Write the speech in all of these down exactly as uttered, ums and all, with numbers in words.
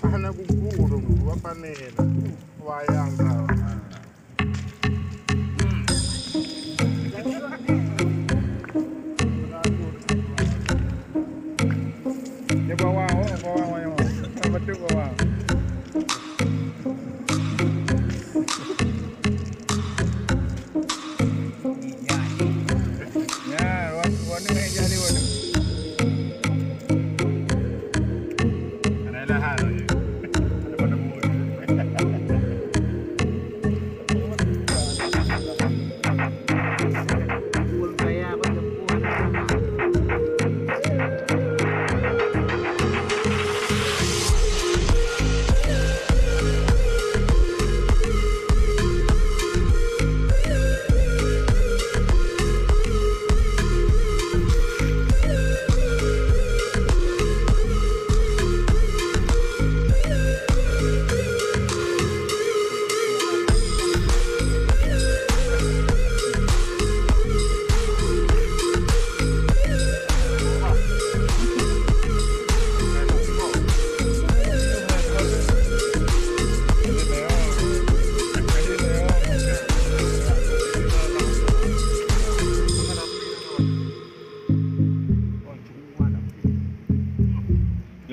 Hana kuku dong, dua panen. Wayang kau. Dia bawa, oh, bawa, bawa, bawa. Betul bawa. Ya, wan-, warna hijau dia, warna. Ada lahan lagi. Ada pada mulut.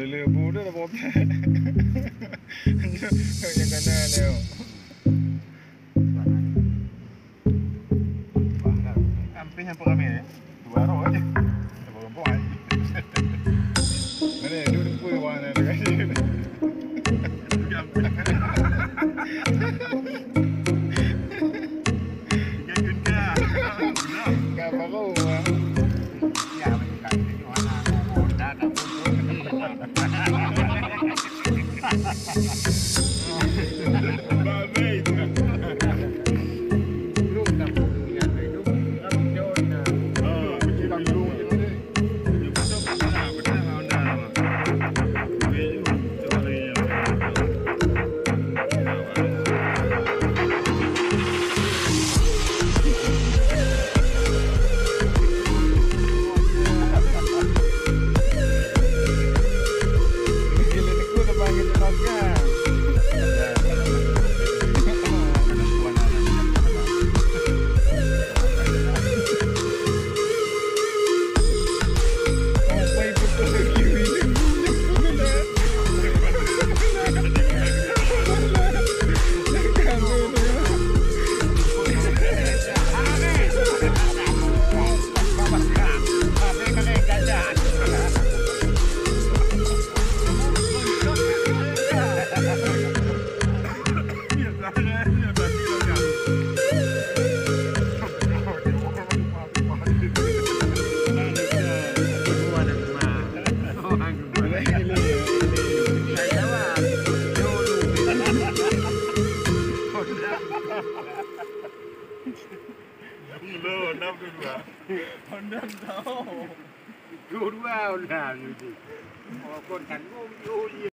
Lele bu tu dah bobek. Yang kanan dia. Hampir yang perame, eh. Dua roh aja. Dua roh buat. Mana dua puluh orang ada kat sini. Tiga gun kah? Enggak apa-apa. Ya, bukan. Dua, enam tu dua. Enam tu. Dua, dua, enam tu. Oh, kon kan. Oh, oh, iya.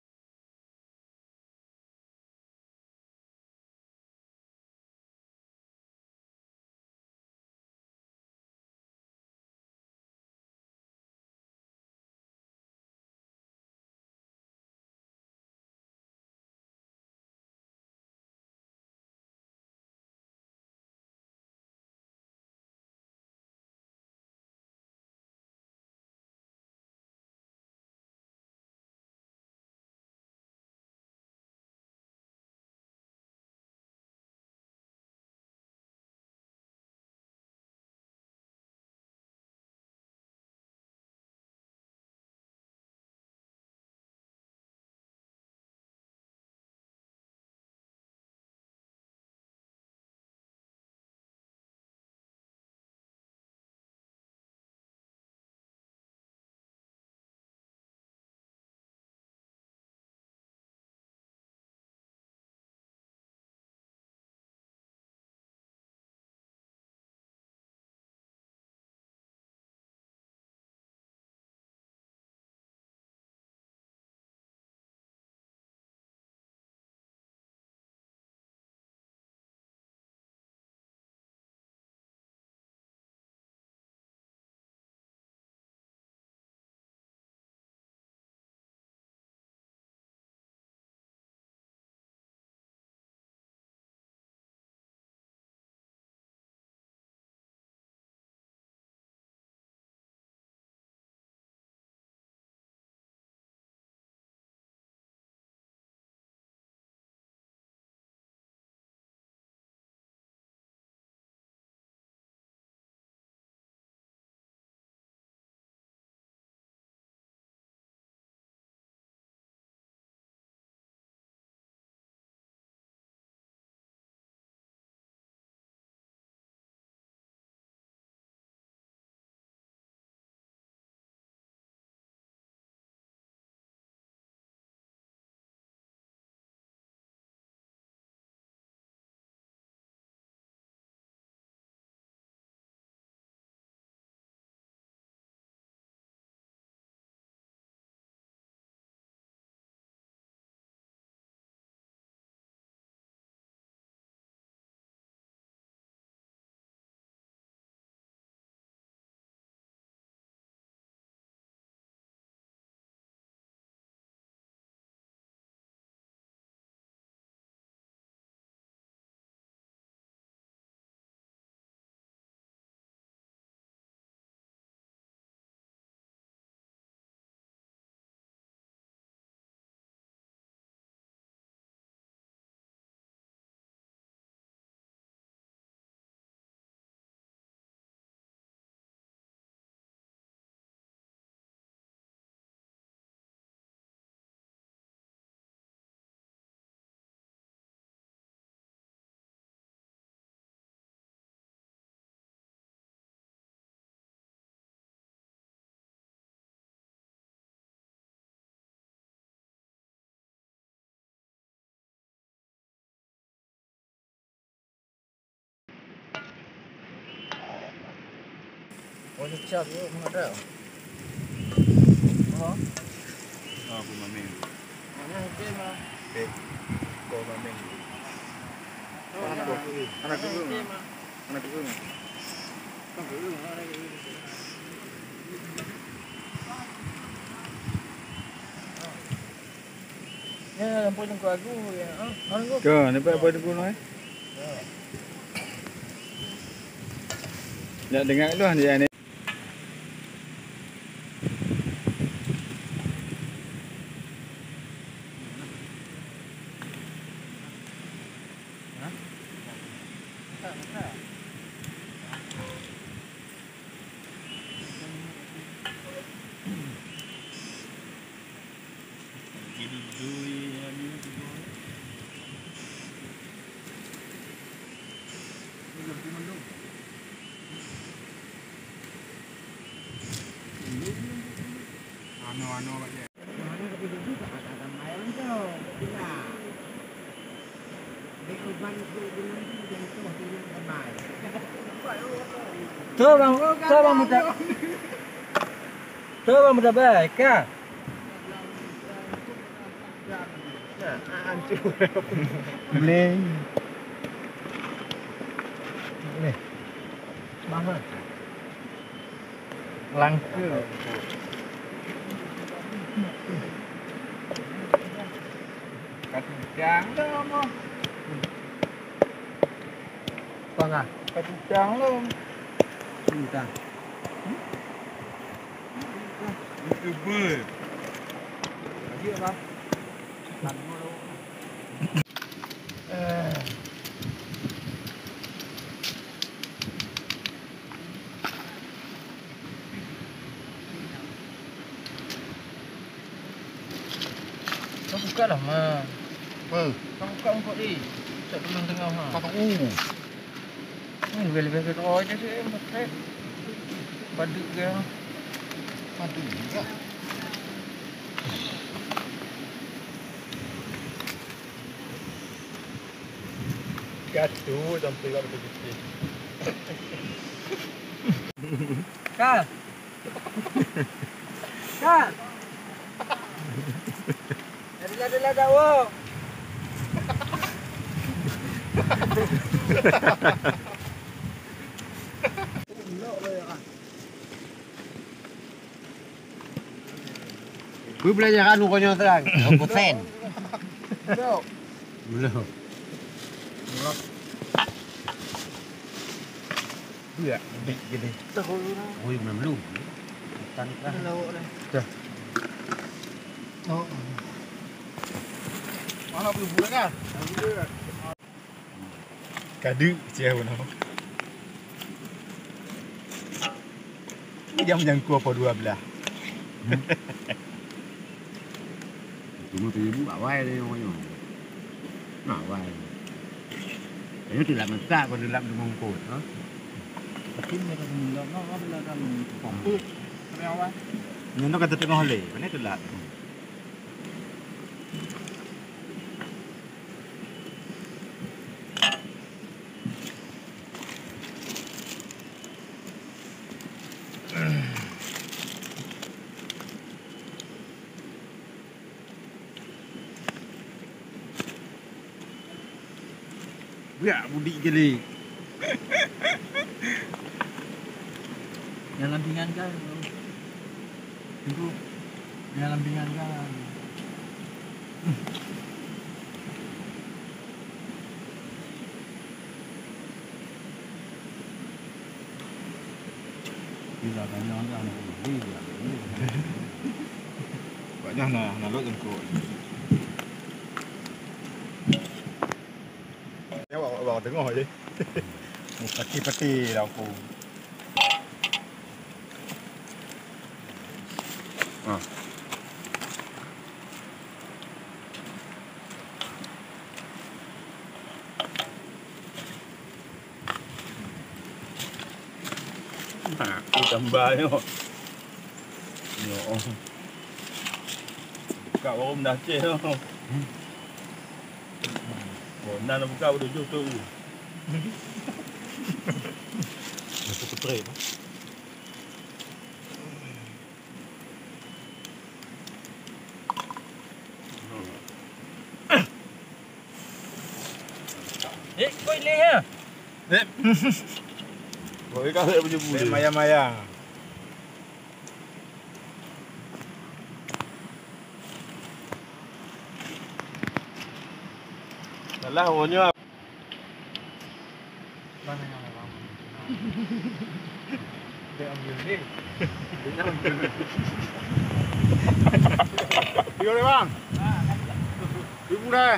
Kecap yuk, mengadap. Oh. Ah, aku mameng. Mana okey mah? Eh, kau mameng. Oh, anak aku. Anak aku. Okey mah. Anak aku. Anak aku. Ya, lampu tengku aku ya. Ah, mana aku? Kau nampak apa tengku noh, eh? Ya. Nak dengar tu dia ni. Teuh bang, teuh bang muda. Teuh bang muda baik kah? Boleh. Boleh. Mahal. Langka. Kacang dah, Bang. Bang, ah. Kacang dah. Entah. YouTuber. Lagi apa? Kau buka lah, Ma. Apa? Kau buka mangkok ni. Tak tolong tengah, Ma. Kau tahu. Ni lebih-lebih ke dua je sih, empat set. Paduk ke? Paduk juga. Jatuh sampai kat betul-betul. Kal. Kal. Adalah-adalah dakwah. Peue pelajaran uroe nyoe seurang? Dosen. Belum. Buyak, bit gini. Ui, belum, belum. Tan lah. Dah. Oh. Mana belum bulat kan? Kadeuk ceh bunoe. Ni jam nyang ku apa dua belas? Hmm. Cuma tu ibu awai dia orang nyoe. Nah, awai. Kayaknya tu lah masak, kau tu lah mengungkut, ha? Tapi mereka minta, nah, ada lah dalam komplit. Kami awai. Nyono kata tengah le, mana tu lah? Buyak budik gele. Nyang lampingan kan. Tunggu. Nyang lampingan kan. Bila tanya orang ni, dia. Banyak nah, nah lo jengkok. Nyawa awak teungoh je. Pati-pati lampu. Ha. Nah, aku tambah nyoe. Nyoe. Buka warung dah ceh nyoe. Oh, nan buka udah jauh tu. Masuk ke trek. Eh, kau ini ya? Eh. Kau ikan saya punya bulu. Maya-maya. Salah awalnya. Dia ambil ni. Dia ambil. Tiga orang, Bang. Ibu dah.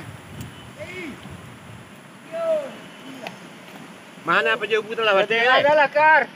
Mana apa je ibu telah baca, eh? Adalah kar.